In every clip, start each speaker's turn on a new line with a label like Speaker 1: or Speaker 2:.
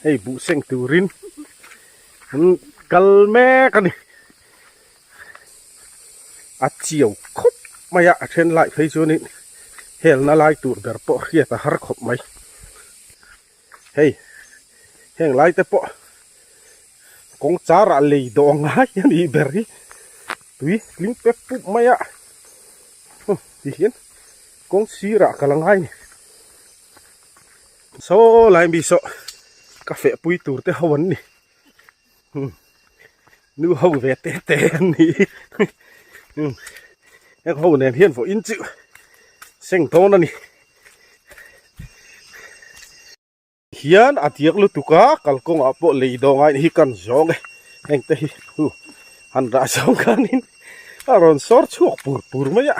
Speaker 1: Hei buh seng turin an kal mek a ni. A chiau khawp mai a, a then lai phei chuanin helna lai tur ber pawh hriat a har khawp mai. Hei heng lai te pawh kawng charah lei dawh ngai a nih ber hi tui tling pep pup mai a ti hian kawng sirah ka la ngai a ni. Saw lai mi saw ka feh pui tur te ho an ni nu ho ve te te an ni heng ho nen hian vawiin chu seng dawn a ni hian a diak lutuk a kalkawngah pawh lei dawng a hi kan zawng e heng te hi hu han rah zawng khanin a rawn sawr chhuak pur pur mai a.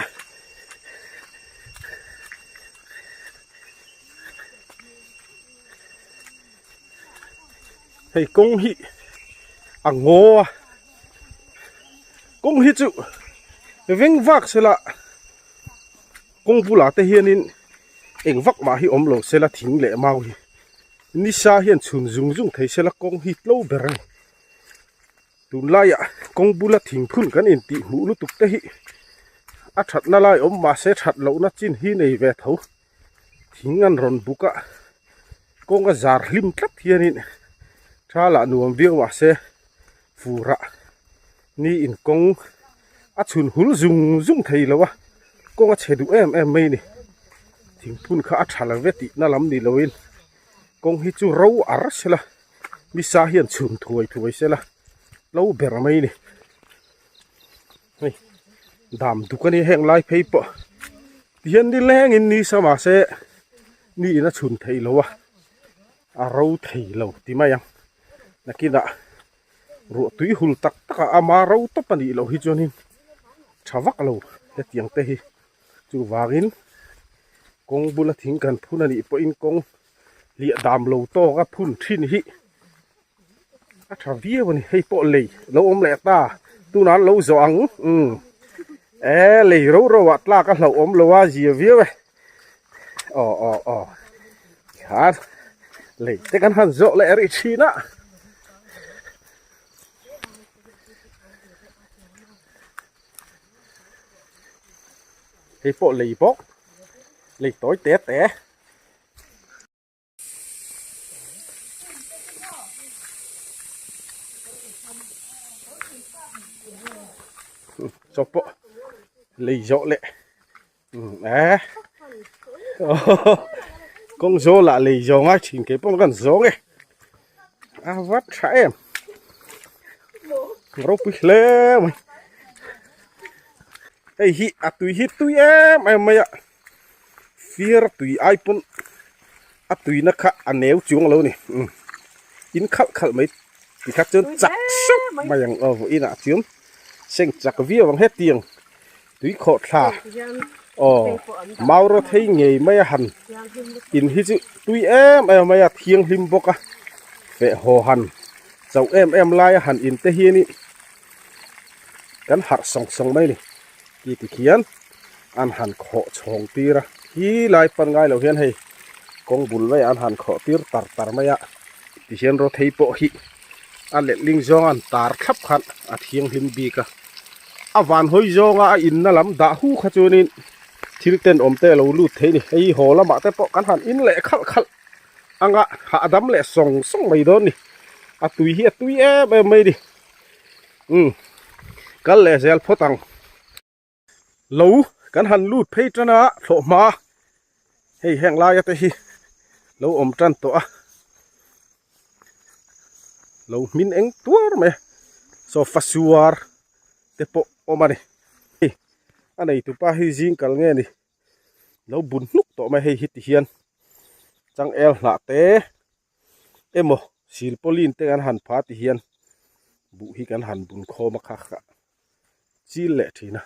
Speaker 1: Hei kawng hi a ngaw a kawng hi chu veng vak sela kawng bulah te hianin eng vak mah hi awm lo sela thing leh mau hi nisa hian chhun zung zung thei sela kawng hi tlo ber a ni tunlaiah kawng bula thing phun kan intih hmuh lutuk te hi a thatna lai awm mahse that lohna chin hi nei ve tho. Thing an rawn buk a, kawng a zar hlim tlat hianin tha lah nuam viau mahse furah ni in kawng a chhun hul zung zung thei lo a, kawng a chhe duh em em mai a ni. Thingphun kha a tha lo ve tihna lam ni loin kawng hi chu ro ar sela nisa hian chhun thuai thuai sela lo ber mai a ni. Hei dam duk a ni heng lai phei pawh tihian ni lengin ni sa mahse ni in a chhun theih lo a a ro thei lo ti mai ang nakinah ruah tui hul tak tak a ama ro tawp a nih loh hi chuanin tha vak lo hetiang te hi chuvangin kawng bula thing kan phun a nih pawhin kawng hliah dam lo tawk a phun thin hi. A tha viau a ni hei pawh lei lo awm leh ta tunah an lo zawh ang umm e lei ro ro ah tlak a hlauh awm lo a zia viau e aw aw aw khan lei te kan han zawh leh rih thin a. Hei pawh lei bawk lei tawi te te. Chaw pawh lei zawh leh eh kawng zawl ah lei zawh ngai thin kei pawh kan zawng e a vat tha em ropui hle mai hei hi a tui hi tui em em mai a. Fir tui ai pawn a tuina kha a neu chuang lo ni umm in khalh khalh mai ti kha chuan chak sawk mai ang aw vawiinah chuan seng chak viau ang hetiang tui khawh thla aw mau rawt hei ngei mai a han in hi chu tui em em mai a thianghlim bawk a feh haw han chauh em em lai a han in te hian in kan harh sawng sawng mai a ni ti tikhian. An han khawh chhawng tir a, khi lai pan ngai lo hian hei kawng bul mai ah an han khawh tir tar tar mai a, tihian rawthei pawh hi a letling zawng a an tar thlap khan a thianghlim bik a, a van hawi zawnga a inna lam dah hu kha chuanin thil tenawm te a lo lut thei a ni, hei haw lamah te pawh kan han in leh khalh khalh anga hahdam leh sawng sawng mai dawn a ni, a tui hi a tui em em mai a ni, umm kal leh zel phawt ang. Lo kan han lut phei tan a thlawh hma hei heng laia te hi lo awm tan tawh a lo hmin eng tuar mai a sofa suar te pawh awm a ni hei a neitupa hi zing kal nge ni lo bun hnuk tawh mai hei hi ti hian changel hnah te emaw silpauline te kan han pha ti hian buh hi kan han bun khawm a kha kha. Chil leh thin a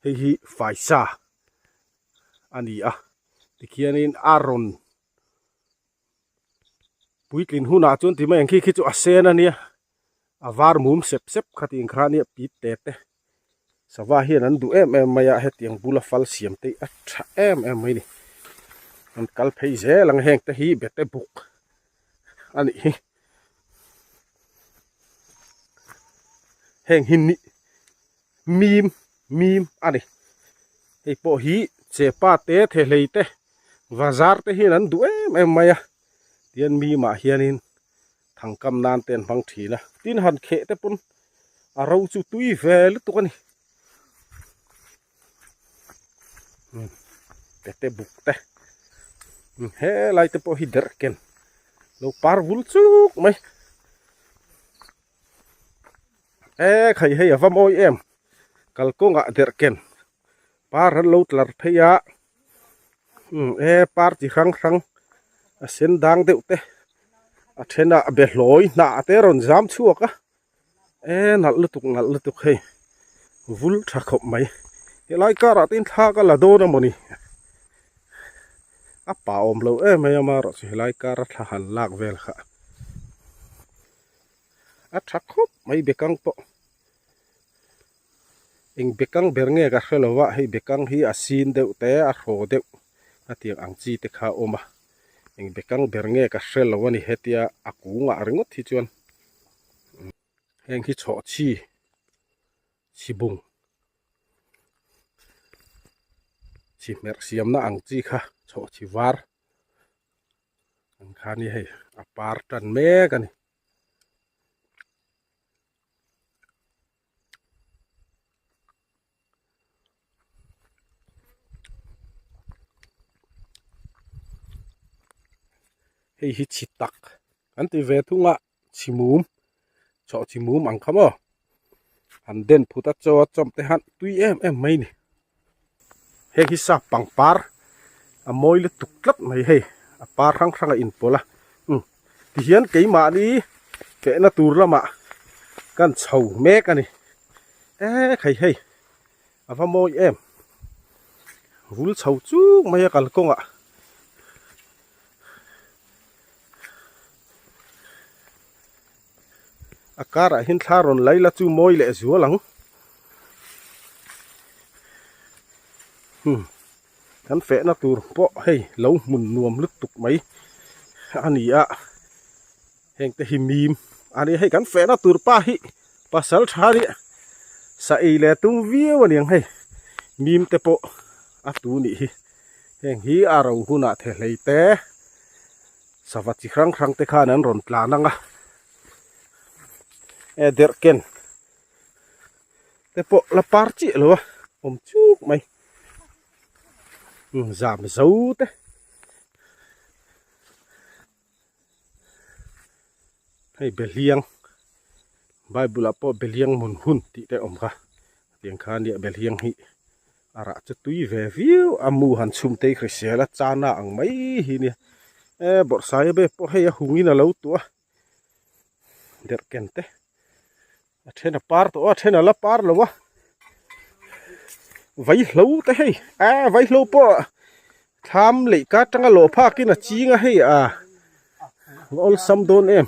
Speaker 1: hei hi faisa a ni a tikhianin a rawn puitlin hunah chuan ti mai ang khi khi chu a sen a nia a var mum sep sep kha tih ang kha ania pit te te sava hian an duh em em mai a hetiang bula fal siam te hi a tha em em mai a ni an kal phei zel ang heng te hi bete buk a nih hi. Heng hi ni mim mim a ni. Hei pawh hi chepa te thehlei te bazar te hian an duh em em mai a. Tian mimah hianin thangkam nan te an hmang thin a. Tin han kheh te pawn a ro chu tui ve lutuk a ni. Pete buk te helai te pawh hi derh ken lo par vul chuk mai e khai hei a va mawi em kalkawngah derh ken par an lo tlar phei a e par chi hrang hrang a sen dang deuh te a thenah behlawi hnah te a rawn zam chhuak a. E nalh lutuk nalh lutuk hei vul tha khawp mai helai karah te in thla ka la dawn a mawni a pa awm lo em mai ama erawh chu helai kara thla han lak vel kha a tha khawp mai bekang pawh eng bekang ber nge ka hre lo a hei bekang hi a sin deuh te a hraw deuh a tiang ang chi te kha a awm a eng bekang ber nge ka hre lo a ni hetia a kungah ringawt hi chuan. Heng hi chhawhchhi chhibung chhihmerh siamna ang chi kha chhawhchhi var ang kha a ni hei a par tan mek a ni. Hei hi chhi tak kan ti ve thung a chhi mum chawh chhi mum ang kha maw an den phut a chaw a chawm te han tui em em mai ni heng hi sap pangpar a mawi lutuk tlat mai hei a par hrang hrang a inpawlh a umm tihian keimahni kehna tur lamah kan chho mek a ni. E khai hei a va mawi em vul chho chuk mai a kalkawngah a karah hian thla rawn lai la chu mawi leh zual ang hmm kan fehna tur pawh hei lo hmun nuam lutuk mai a ni a. Heng te hi mim a ni hei kan fehna tur pa hi pasal tha nih sa ei leh tum viau a niang hei mim te pawh a tu nih hi heng hi a ro hunah the hlei te sava chi hrang hrang te khan an rawn tlan ang a e derh ken te pawh la par chiah lo a awm chuk mai zam zo te. Hei Behliang Bible ah pawh Behliang hmun hun tih te a awm kha tiang kha nia Behliang hi a rah chu tui ve viau a mu han chhum te hi hrisel a chana ang mai hi nia e bawrhsai be pawh hei a hung in a lo tuah a derh ken te a then a par tawh a a then a la par lo a vaihlo te hei a vaihlo pawh thlam leh ka atanga lawh phak in a ching a hei a awlsam dawn em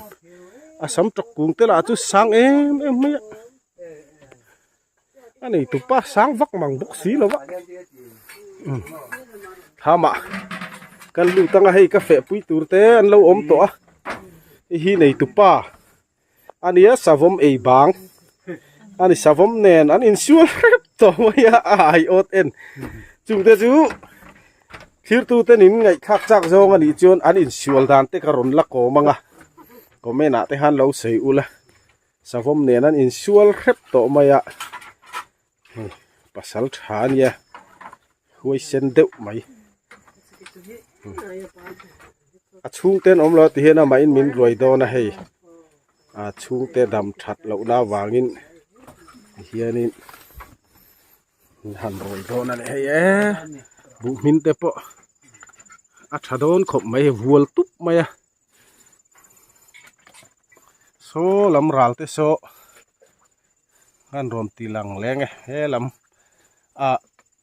Speaker 1: a sam tawk kung te lah chu sang em em mai a a nei tupa sang vak mang bawk si lo va thlamah kan lut anga hei ka fehpui tur te an lo awm tawh a hei hi nei tupa. A nia savawm ei bang a ni savawm nen an insual hrep tawh mai a a aiawt en chungte chu thirtu te nin ngaihthlak chak zawng a nih chuan an insual dan te ka rawn la kawm ang a comment ah te khan lo sawi ula savawm nen an insual hrep tawh mai a hei pasal tha a nia huaisen deuh mai. A chhungte an awm lo a ti hian amah in min ruai dawn a hei a chhungte dam that loh na avangin hianin min han ruai dawn a ni hei e buh hmin te pawh a tha dawn khawp mai hei vual tup mai a saw lam ral te saw an rawn ti lang leng e he lam ah.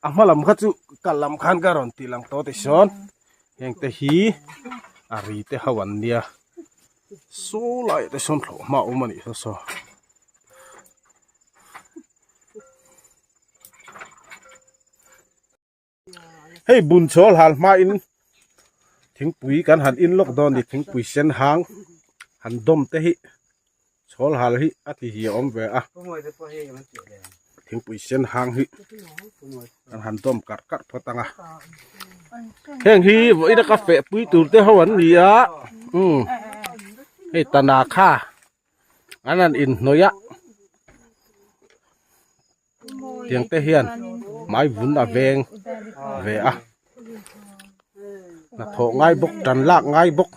Speaker 1: A hma lam kha chu kal lam khan ka rawn tih lang tawh tisawn heng te hi a ri te ho an nia saw laiah te sawn thlawh hma a awm a nih saw saw. Hei bun chawl hal hmain thingpui kan han in lawk dawn a ni thingpui sen hang han dawm te hi. Chhawl hal hi a ti hi a awm ve a. Thingpui sen hang hi kan han dawm karh karh phawt ang a. Heng hi vawiin a ka feh pui tur te ho an ni a. Umm hei tana kha an han inhnawih a. Tiang te hian hmai vun a veng ve a hnathawh ngai bawk tan lak ngai bawk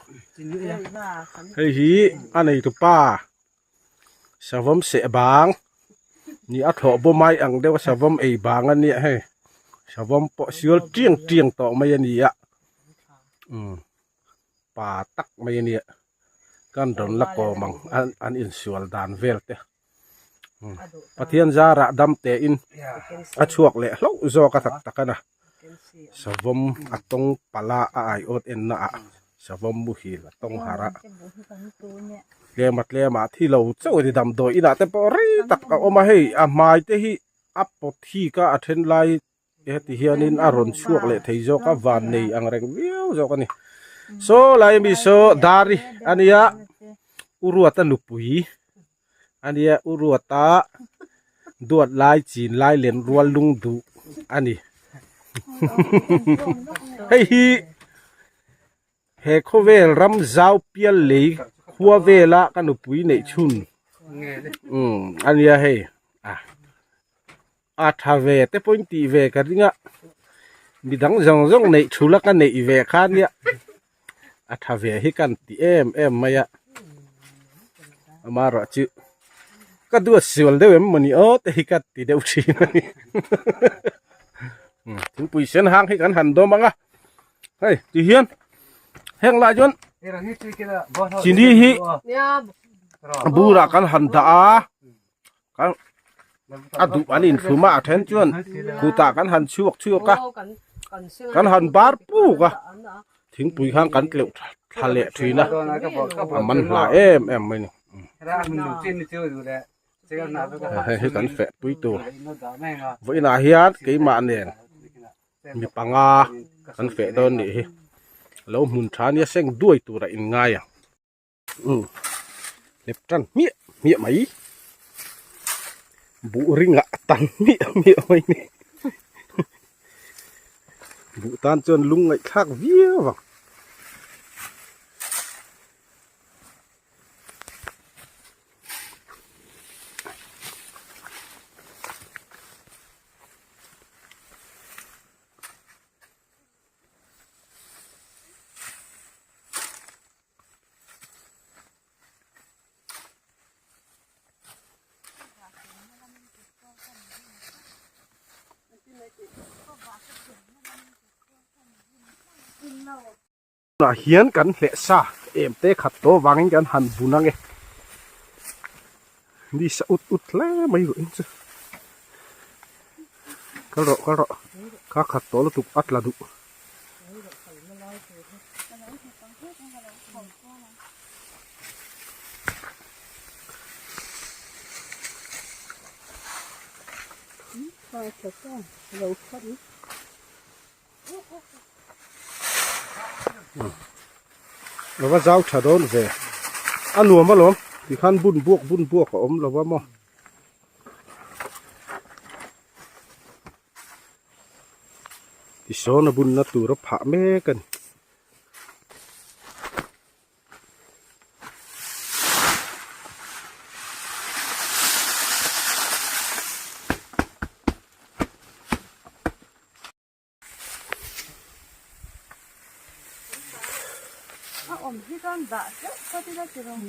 Speaker 1: hei hi a nei tupa savawm seh bang ni a thlawh bawm ai ang deuh a savawm ei bang a nia hei savawm pawh sial tiang tiang tawh mai a ni a umm pa tak mai a nia kan rawn la kawm ang an insual dan vel te. Pathian zarah dam tein a chhuak leh hlauh zawk a tak tak a na. Savawm a tawng pala a aiawt enna ah savawm muhil a tawng harh a. Tlema tlema thi lo chauh a ni damdawi inah te pawh rei tak a awm a hei a hmai te hi a pawt hik a a then lai heti hianin a rawn chhuak leh thei zawk a van nei ang reng viau zawk a ni. Saw lai mi saw Dari a nia U Ruata nupui a nia U Ruata duat lai chin lai len rual lung duh a ni. Hei hi he khawvel ram zau pial lei khua vela ka nupui neih chhun umm a nia hei a. A tha ve te pawhin tih ve ka ring a, midang zawng zawng neih thul a ka neih ve kha nia a tha ve hi ka ti em em mai a, amaherawh chu ka duat sual deuh em mawni aw te hi ka ti deuh thin a ni thingpui sen hang hi kan han dawm ang a hei ti hian heng lai chuan chini hi burah kan han dah a. A duh an inthlum a a then chuan kutah kan han chhuak chhuak a kan han bar puk a thingpui khan kan tleuh thla leh thin a a man hla em em mai a ni hei hi kan feh pui tur vawiinah hian keimah nen mi panga kan feh dawn nih hi lo hmun tha nia seng duai tur a inngai ang. Umm hlep tan hmiah hmiah mai buh ringah a tan hmiah hmiah mai ni buh tan chuan lung ngaihthlak viau ang. Tunah hian kan hleh sa em te khat tawh vangin kan han bun ang e. Ni sa ut ut hle mai ruih chu. Kal rawh kal rawh kha khat tawh lutuk a tla duh. A va zau tha dawn ve a nuam alawm tikhan bun buak bun buak a awm lo va maw. Tisawn a bunna tur a phah mek a ni.
Speaker 2: A awm hi chuan dah teuh phawt ila ti rawh.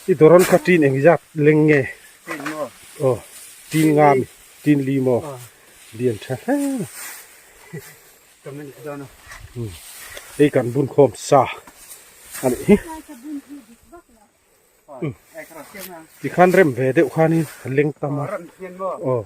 Speaker 1: I dawrawn kha ṭin engzat leng nge? Aw tin nga mi tin li maw lian tha hle mai. Hei kan bun khawm sa a nih hi. Tikhan rem ve deuh khanin a leng tam a. Aw.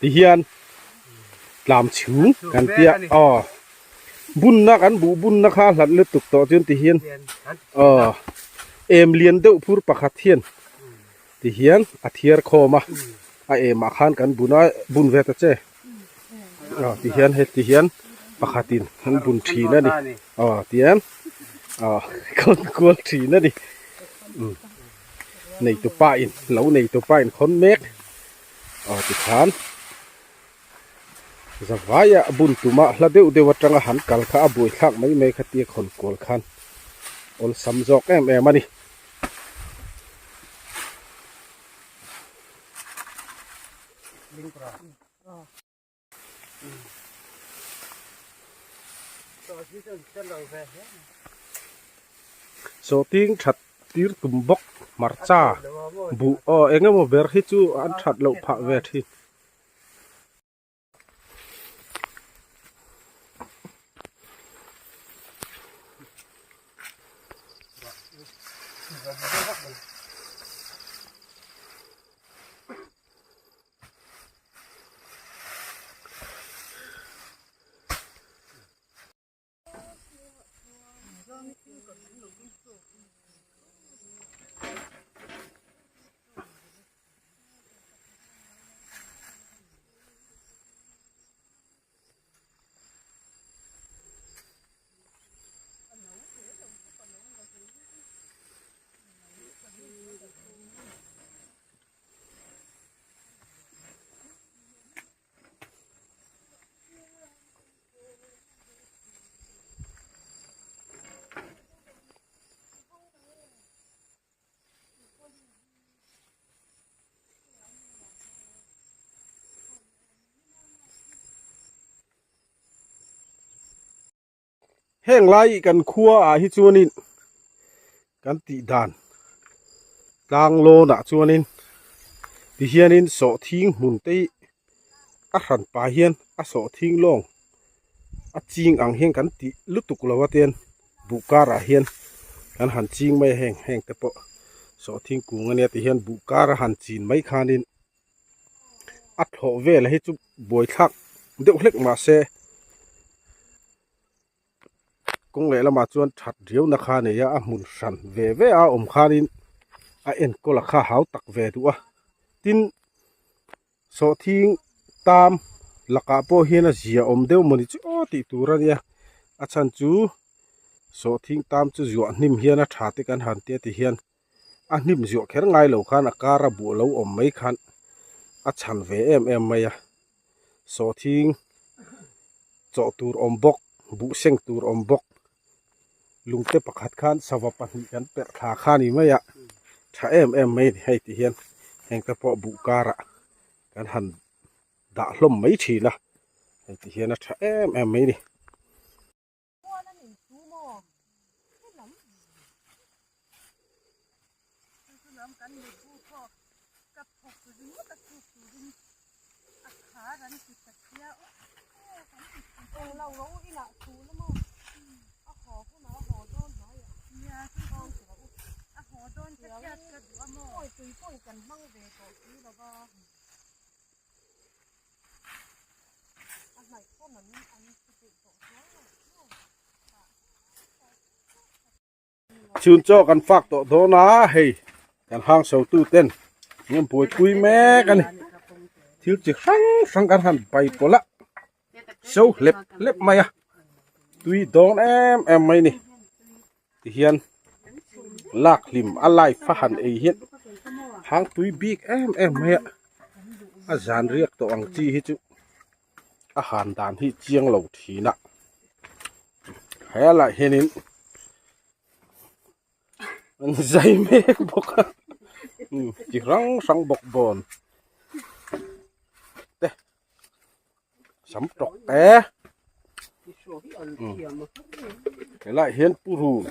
Speaker 1: Tihian tlam chhung kan tia aw bunna kan buh bunna kha a hlat lutuk tawh chuan tihian aw em lian deuh phur pakhat hian tihian a thiar khawm a a emah khan kan bun a bun ve ta che aw tihian he tihian pakhatin an bun thin a ni aw tihian aw khawn kual thin a ni neitu pa in lo neitu pa in khawn mek. Aw tikhan zavaia a bun tuma hla deuh deuh atanga han kal kha a buaithlak mai mai kha tia khawn kual khan awlsam zawk em em a ni. Sawhting that tir tum bawk hmarcha buh aw eng emaw ber hi chu an that loh phah ve thin. Heng lai kan khua ah hi chuanin kan tih dan tlang lawn ah chuanin tihianin sawhthing hmun te hi a hran pah hian a sawhthing lawng a ching ang hian kan tih lutuk lo a tian buh karah hian kan han ching mai a heng heng te pawh sawhthing kung ania tihian buh kar a han chin mai khanin a thlawh vel hi chu buaithlak deuh hlek mahse kawng leh lamah chuan that riau na kha a nei a a hmun hran ve ve a awm khanin a enkawl a kha hau tak ve duh a tin sawhthing tam lakah pawh hian a zia awm deuh mawni chu aw tih tur a nia a chhan chu sawhthing tam chu zuah hnim hian a tha te kan han tia ti hian. a hnim zuah kher ngai lo khan a kar a buh lo awm mai khan a chhan ve em em mai a sawhthing chawh tur awm bawk buh seng tur awm bawk lungte pakhat khan sava pahnih kan perh thla kha a ni mai a tha em em mai a ni hei ti hian heng te pawh buh karah kan han dah hlawm mai thin a hei ti hian a tha em em mai a ni. Chhun chaw kan fak tawh dawn a hei kan hang so tu ten an buaipui mek a ni thil chi hrang hrang kan han pai pawlh a so hlep hlep mai a tui dawn em em mai a ni tihian lak hlim a live a han ei hian hang tui bik em em mai a a zan riak tawh ang chi hi chu a han dan hi chiang lo thin a helaiah hianin an zai mek bawk a chi hrang hrang bawk bawn te sam tawk te helaiah hian purun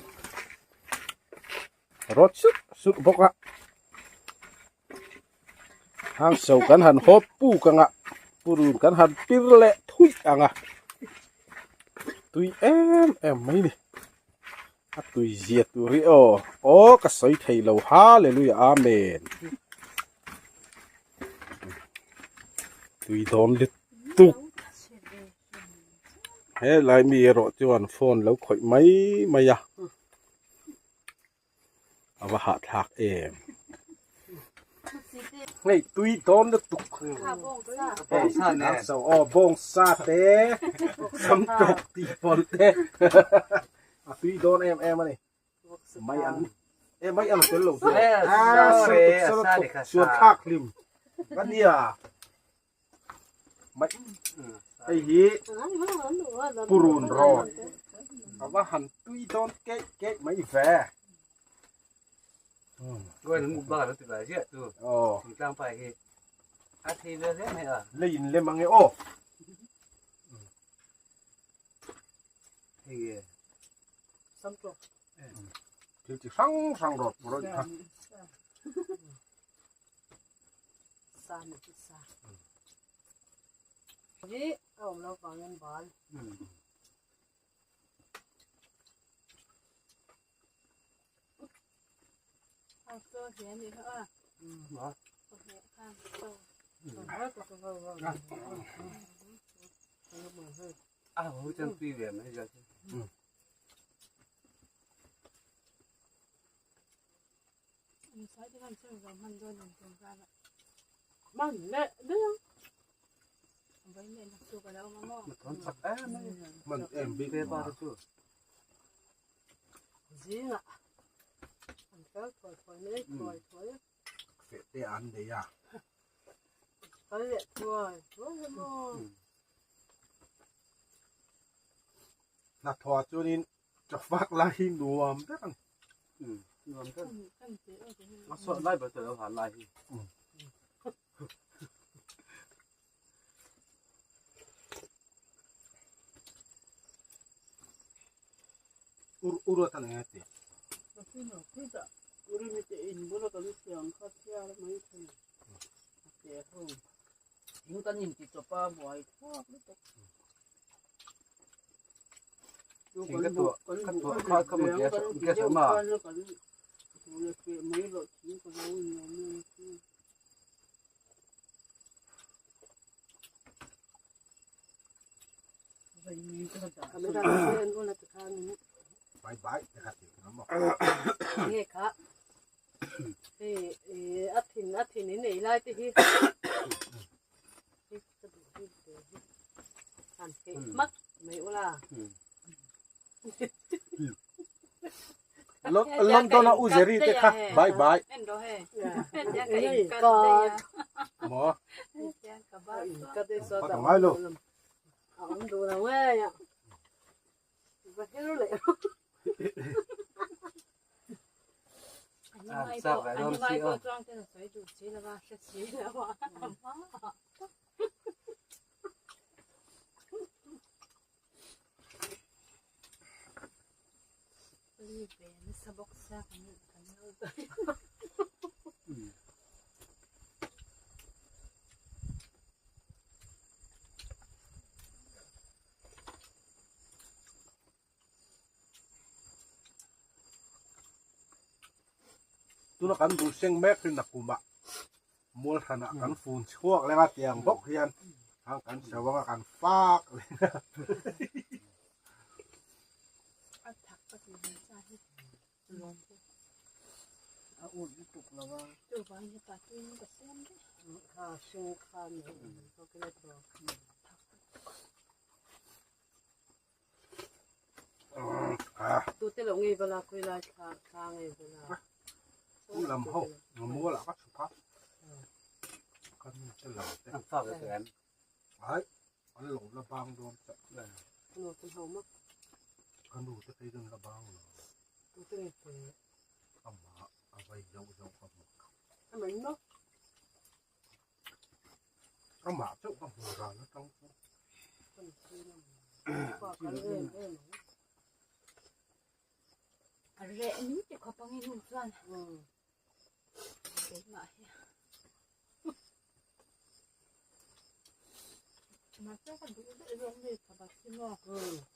Speaker 1: rawt sup sup bawk a. Hang so kan han hawp puk anga purun kan han pir leh thuih anga tui em em mai ni a tui zia tur hi aw aw ka sawi thei lo hallelujah amen tui dawn lutuk helai mi erawh chuan phone lo khawih mai mai a. A va hahthlak em. Hei tui dawn lutuk. Aw bawng sa te sam tawk tih pawlh te a tui dawn em em a ni. Mai an e mai an tel lo chu. Suan thlak hlim ka nia. Mai hei hi purun rawt a va han tui dawn keih keih mai ve. Lei in lem ange aw. Thil chi hrang hrang rawt rawt kha.
Speaker 2: Sa ni chu sa. Hi a awm lo vangin bal. Ang so hi ani kha a.
Speaker 3: Ma.
Speaker 2: Ang so.
Speaker 3: A hu chan tui ve mai ja chu.
Speaker 1: Man em bik ma. Feh te an nei a. Hnathawh chuanin Chawfak lai hi nuam ber a ni.
Speaker 3: Nuam ber. A sawt lai ber chu lo han lai hi.
Speaker 1: Ur ur atan eng ati.
Speaker 2: Thing kan inti chawpa buai thlak lutuk.
Speaker 1: Bai bai te kha ti ngam maw.
Speaker 2: Nge kha a thin a thin in ei lai te hi Han theih hmak mai ula.
Speaker 1: London a u Jerry te kha bye bye. Maw. Ka ngai lo. Tuna kan duh seng mek hi nakumah mual hranah kan fun chhuak leng a tiang bawk hian hang kan chho anga kan fak leng a.
Speaker 2: lo ngei vala khawi lai thla thla ngei vala.
Speaker 1: Pu lam ho mual ah ka chhuk a ka nu te lo te.
Speaker 3: An fa ve te em.
Speaker 1: Ai an lo la bang dawn chauh.
Speaker 2: Nu te ho mak.
Speaker 1: Ka nu te phei chuan la bang lo.
Speaker 2: Tu te nge te.
Speaker 1: Amah a vai zauh zauh ka hmu.
Speaker 2: Amah in maw?
Speaker 1: Amah chauh ka hmu ran atang chu.
Speaker 4: A reh min ti khawp ang i nu chuan keimah hi.
Speaker 2: Mahse ka duh daih zawk mi tha bak si maw.